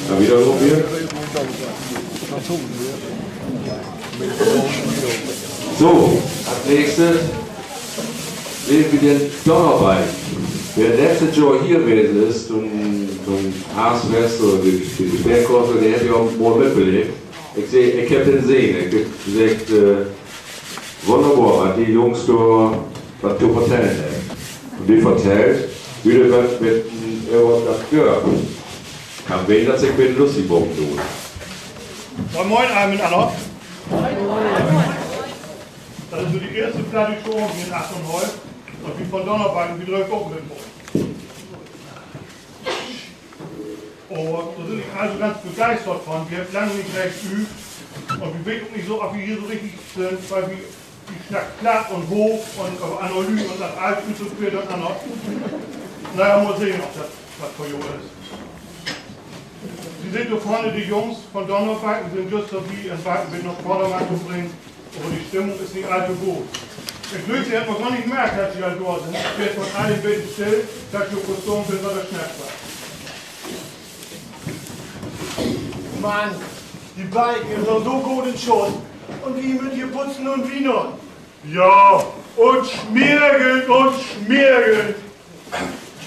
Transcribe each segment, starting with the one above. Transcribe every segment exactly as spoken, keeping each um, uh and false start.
Dann wieder probieren. So, as nächstes seht wi den Donnerbalg. Wer letztes Johr hier wesen is, to'n, to'n Harvstfest oder de, de Speerkoors, de hett ja ok mal mitbeleevt. Ik seh, ik heff den sehn. Ik heff seggt, äh, wunnerbor, wat de Jungs dor wat to vertellen hebbt. Un de vertellt, wie de wat mit, äh, över dat Dörp. Kann ween, dat se sik mit lustig maken doot. Moin, moin, all mitenanner. Dat is so de eerste plattdüütsche Avend hier in Achternholm. Un wi von Donnerbalg, wi dröfft ok mit. Oh, dor bün ik also ganz begeistert von. Wi hebbt lang nich recht öövt. Un wi weet ok nich so, of wi hier so richtig sünd, wiel wi, wi snackt platt un hooch un över anner Lüüd un dat allens so veel dörnanner. Na ja, mal sehn, of dat wat för jo is. Wi seht dor vörn de Jungs von Donnerbalg, de sünd jüst dorbi, en Balken weer na Vordermann to bringen. Aver de Stimmung is nich all to goot. Ik glööv, se hebbt noch gor nich markt, dat wi al dor sünd. Ik weer von all en beten still, dat ji ok verstahn köönt, wat dor snackt warrt. Mann, de Balken is noch so goot in Schuss. Un wi mööt hier putzen un wienern. Ja, un smergeln un smergeln.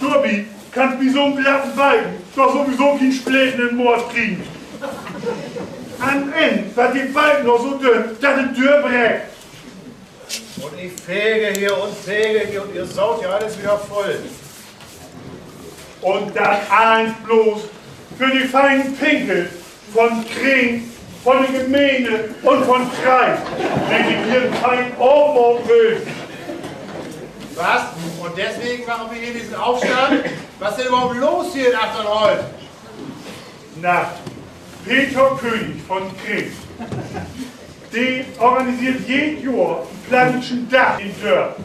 Dorbi kannst bi so'n glatten Balken doch sowieso keen Spleten in'n Moors kriegen. An't Enn warrt de Balken noch so dünn, dat he dörbreckt. Un ik fege hier un fege hier un ehr saugt ja allens wedder vull. Un dat allens blots för de feinen Pinkel von Kring, von de Gemeende un von Kreis, de sik hier en feinen Avend maken wüllt. Was? Und deswegen machen wir hier diesen Aufstand? Was ist denn überhaupt los hier in Achternholm? Na, Peter König von Kring, de organiseert jeed Johr en plattdüütschen Dag in Dörp.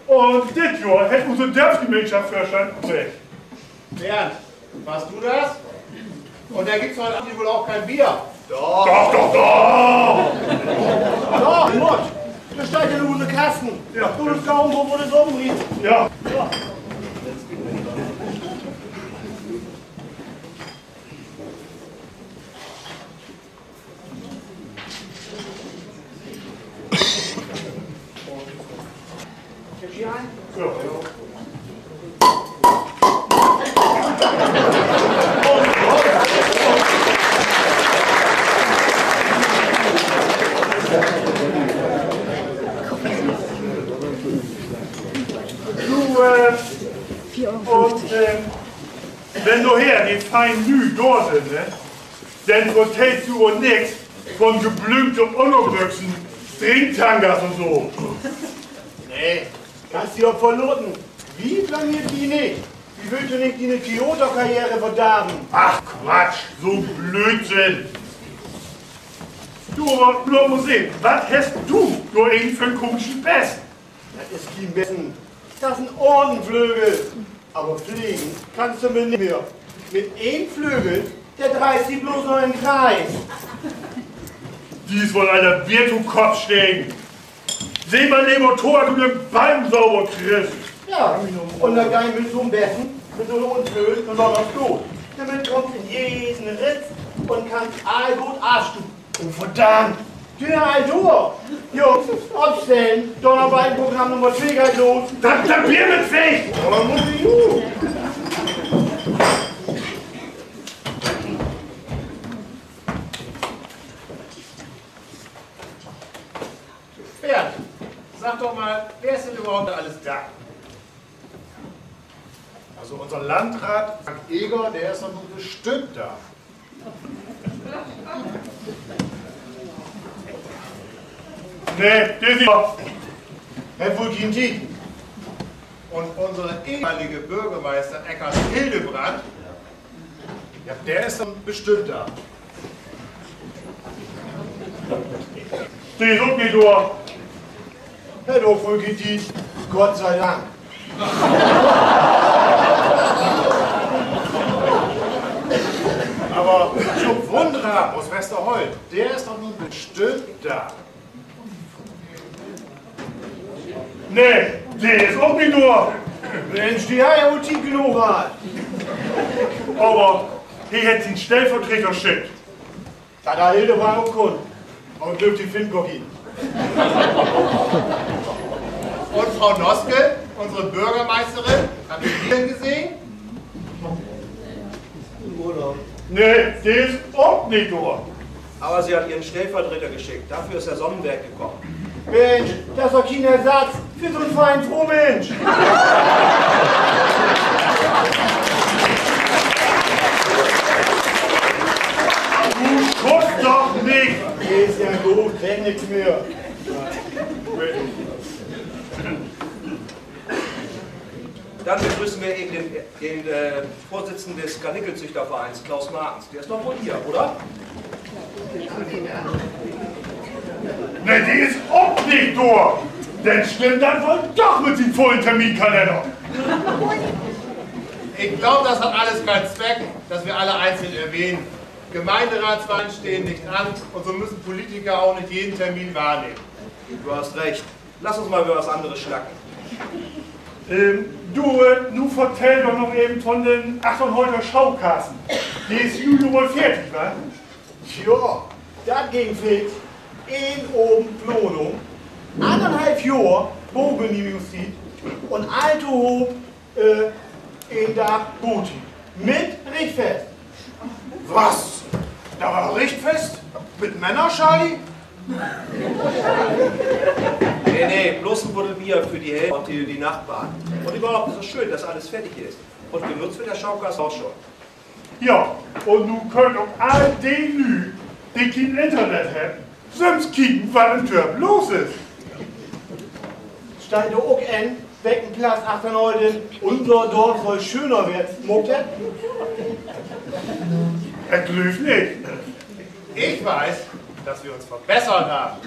Un dit Johr hett use Dörpsgemeenschaftsvörstand abseggt. Bernd, warst du das? Und da gibt's heute Abend wohl auch kein Bier. Doch, doch, doch! Doch, Mott! Dor steiht ja nu en Kasten. Ja. Du, dat is kaum, wo, wo dat umriecht. Ja. Ja. Du, äh, un, äh, wenn noher de feinen Lüüd dor sünd, ne, denn vertellst du ok nix von geblümte Ünnerbüxen, Stringtangas un so. Nee, kannst di op verlaten. Wi blameert di nich. Wi wüllt jo nich diene Theaterkarriere verdarven. Ach Quatsch, so'n Blöödsinn. Du, aver laat mal sehn, wat hest du dor egentlich för 'n komischen Bessen? Dat is kien Bessen. Dat is en Aortenflögel. Aver flegen kannst du mit nich mehr. Mit een Flögel, dor dreihst di blots noch in'n Kreis. Di is woll all dat Beer to Kopp stegen. Seh mal lever to, dat du den Balken sauber kriggst. Ja, un denn gah mit so'n Bessen, mit so'n Unflöög, denn doch op Stot. Dormit kummst in jeden Ritz un kannst all goot afstuven. Oh, verdammt! Dünner al dor! Jungs, opstellen! Donnerbalkenprogramm Nummer twee geiht los! Dat, dat Beer mutt weg! Aver mutt ik nu? Bernd, sag doch mal, wer ist denn überhaupt alles da? Also unser Landrat Frank Eger, der ist doch nun bestimmt da. Nee, de is nich dor. Hett woll kien Tiet. Und unsere ehemalige Bürgermeister Eckhard Hildebrand, ja, der ist doch bestimmt da. De is ok nich dor. Hett ok woll kien Tiet. Gott sei Dank. Aver Jupp Wundram ut Westerholt, de is doch nu bestimmt dor. Nee, de is ok nich dor. Mensch, de harr ja woll Tiet noog hatt. Aver He hett sien Stellvertreter schickt. Dat harr Hildebrand ok kunnt. Aver glöövt de Finn gor nich. Un Fro Noske, unsere Bürgermeisterin, hebbt ji de denn sehn? Nee, de is ok nich dor. Aber sie hat ihren Stellvertreter geschickt. Dafür ist der Sonnenberg gekommen. Minsch, dat is doch keen Ersatz för so'n fein Frohminsch. Du schuffst doch nich. Is ja goot, segg nix mehr. Dann begrüßen wir eben den, den äh, Vorsitzenden des Karnickelzüchtervereins, Klaus Martens. Der ist doch wohl hier, oder? Nee, de is ok nich dor. Denn stimmt dat woll doch mit sien vullen Terminkalenner. Ich glaube, das hat alles keinen Zweck, dass wir alle einzeln erwähnen. Gemeinderatswahlen stehen nicht an und so müssen Politiker auch nicht jeden Termin wahrnehmen. Du hast recht. Lass uns mal über was anderes schnacken. Ähm, du, äh, nu vertell doch noch even von den Achternholter Schaukassen. De is nu woll fertig, wa? Tja, dat güng fix. Een Avend Planung, annerthalf Johr Bogenehmigungstiet un alltohoop äh, een Dag Botiet. Mit Richtfest. Was? Dat weer Richtfest? Mit Männerschali? Nee, nee, bloß en Buddel Bier för de Help un de, de Nachbarn. Un överhaupt is dat schöön, dat allens fertig is. Un benutzt warrt de Schaukassen ok schon. Ja, un nu köönt ok all de Lüüd, de keen Internet hebbt, sülvst kieken, wat in't Dörp los is. Steiht dor ok in, welken Platz Achternholt in Unser Dorf soll schöner werden maakt hett? Ik glööv nich. Ich weiß, dass wir uns verbessert haben.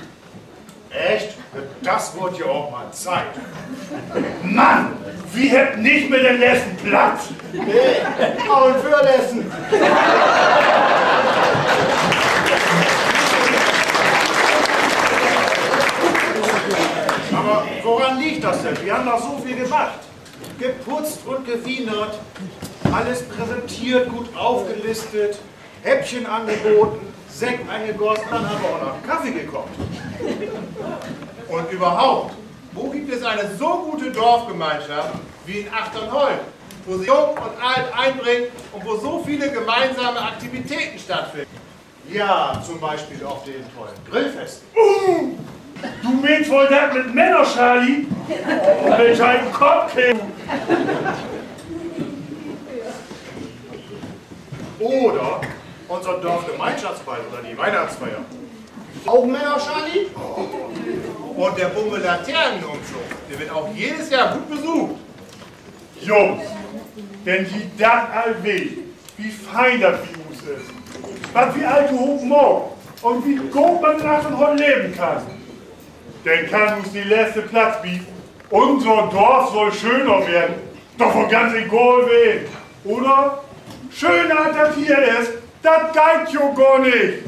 Echt? Das wird ja auch mal Zeit. Mann, wi hebbt nich mehr den letzten Platz. Nee, aver den vörletzten. Aber woran liegt das denn? Wir haben doch so viel gemacht. Geputzt und gewienert, alles präsentiert, gut aufgelistet, Häppchen angeboten, Sekt eingegossen, dann haben wir auch noch einen Kaffee gekocht. Und überhaupt, wo gibt es eine so gute Dorfgemeinschaft wie in Achternholm, wo sich Jung und Alt einbringen und wo so viele gemeinsame Aktivitäten stattfinden? Ja, zum Beispiel auf den tollen Grillfesten. Du meenst woll dat mit Männerschali? Mit deinen Kopf. Oder unser Dorfgemeinschaftsball oder die Weihnachtsfeier. Auch Männerschali? Und der bunte Laternenumzug, der wird auch jedes Jahr gut besucht. Jungs, wenn ji dat all weet, wo fein dat bi us is, wat wi all tohoop maakt un wo goot man in Achternholt leven kann, denn kann us de letzte Platz bi Unser Dorf soll schöner werden doch woll ganz egal ween, oder? Schöner as dat hier is, dat geiht jo gor nich.